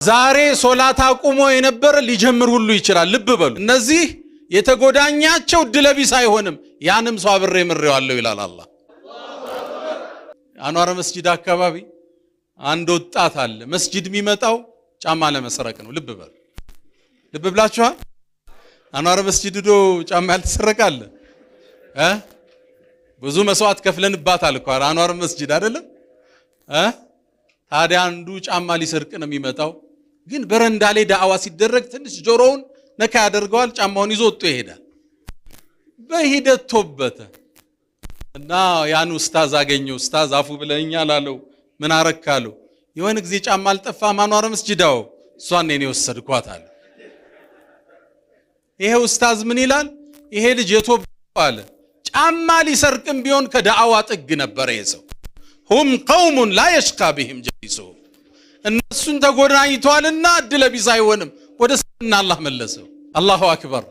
ዛሬ ሶላት አቁሞ የነበረ ሊጀምር ሁሉ ይችላል። ልብ በሉ። እነዚህ የተጎዳኛቸው ድለቢስ አይሆንም። ያንም ሰው አብሬ ምሬዋለሁ ይላል አላህ። አንዋር መስጂድ አካባቢ አንድ ወጣት አለ። መስጂድ የሚመጣው ጫማ ለመስረቅ ነው። ልብ በሉ። ልብ ብላችኋል? አንዋር መስጂድ ዶ ጫማ ያልተሰረቀ አለ እ? ብዙ መስዋዕት ከፍለንባታል እኮ አንዋር መስጂድ አይደለም እ? ታዲያ አንዱ ጫማ ሊሰርቅ ነው የሚመጣው። ግን በረንዳ ላይ ዳዕዋ ሲደረግ ትንሽ ጆሮውን ነካ ያደርገዋል። ጫማውን ይዞ ወጥቶ ይሄዳል። በሂደት ቶበተ እና ያን ኡስታዝ አገኘው። ኡስታዝ አፉ ብለኛል አለው። ምን አረካለሁ? የሆነ ጊዜ ጫማ አልጠፋም አንዋር መስጂድ? አዎ፣ እሷን እኔ ወሰድኳት አለ። ይሄ ኡስታዝ ምን ይላል? ይሄ ልጅ የቶበ አለ። ጫማ ሊሰርቅም ቢሆን ከዳዕዋ ጥግ ነበረ ይሄ ሰው። هم قوم لا يشقى بهم جليسهم፣ እነሱን ተጎናኝቷልና እድለ ቢስ አይሆንም። ወደ እስልምና አላህ መለሰው። الله أكبر።